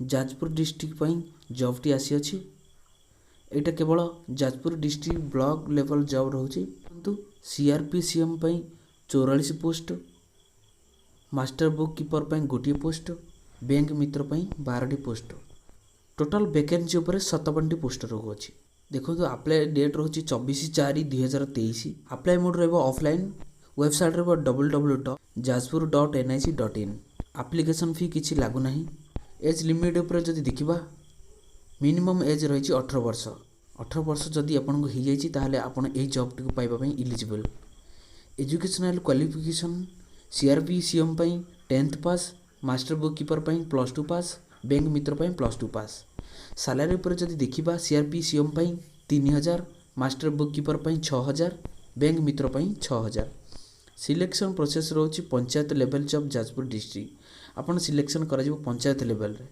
Jajpur district ପାଇଁ ଜବ୍ଟି ଆସିଅଛି। ଏଇଟା କେବଳ Jajpur district block level job ରହୁଛି। କିନ୍ତୁ ସିଆର୍ପି ସିଏମ୍ ପାଇଁ 44 ପୋଷ୍ଟ, ମାଷ୍ଟର ବୁକ୍ କିପର ପାଇଁ ଗୋଟିଏ ପୋଷ୍ଟ, ବ୍ୟାଙ୍କ ମିତ୍ର ପାଇଁ 12ଟି ପୋଷ୍ଟ। ଟୋଟାଲ୍ ଭେକେନ୍ସି ଉପରେ 57ଟି ପୋଷ୍ଟ ରହୁଅଛି। ଦେଖନ୍ତୁ, ଆପ୍ଲାଏ ଡେଟ୍ ରହୁଛି 24/4/2023। ଆପ୍ଲାଏ ମୋଡ଼୍ ରହିବ ଅଫଲାଇନ୍। ୱେବସାଇଟ୍ ରହିବ ww.jajpur.nic.in। Application fee କିଛି ଲାଗୁନାହିଁ। ଏଜ୍ ଲିମିଟ୍ ଉପରେ ଯଦି ଦେଖିବା, ମିନିମମ୍ ଏଜ୍ ରହିଛି 18 ବର୍ଷ। 18 ବର୍ଷ ଯଦି ଆପଣଙ୍କୁ ହେଇଯାଇଛି, ତାହେଲେ ଆପଣ ଏହି ଜବ୍ଟିକୁ ପାଇବା ପାଇଁ ଇଲିଜିବଲ୍। ଏଜୁକେସନାଲ୍ କ୍ୱାଲିଫିକେସନ୍, ସିଆର୍ପି ସିଏମ୍ ପାଇଁ 10th pass, master book keeper ପାଇଁ +2 ପାସ୍, ବ୍ୟାଙ୍କ ମିତ୍ର ପାଇଁ +2 ପାସ୍। ସାଲାରୀ ଉପରେ ଯଦି ଦେଖିବା, ସିଆର୍ପି ସିଏମ୍ ପାଇଁ 3000, ମାଷ୍ଟର ବୁକ୍ କିପର ପାଇଁ 6000, ବ୍ୟାଙ୍କ ମିତ୍ର ପାଇଁ 6000। ସିଲେକ୍ସନ୍ ପ୍ରୋସେସ୍ ରହୁଛି panchayat level job, Jajpur district. ଆପଣ ସିଲେକ୍ସନ୍ କରାଯିବ ପଞ୍ଚାୟତ ଲେଭେଲ୍ରେ।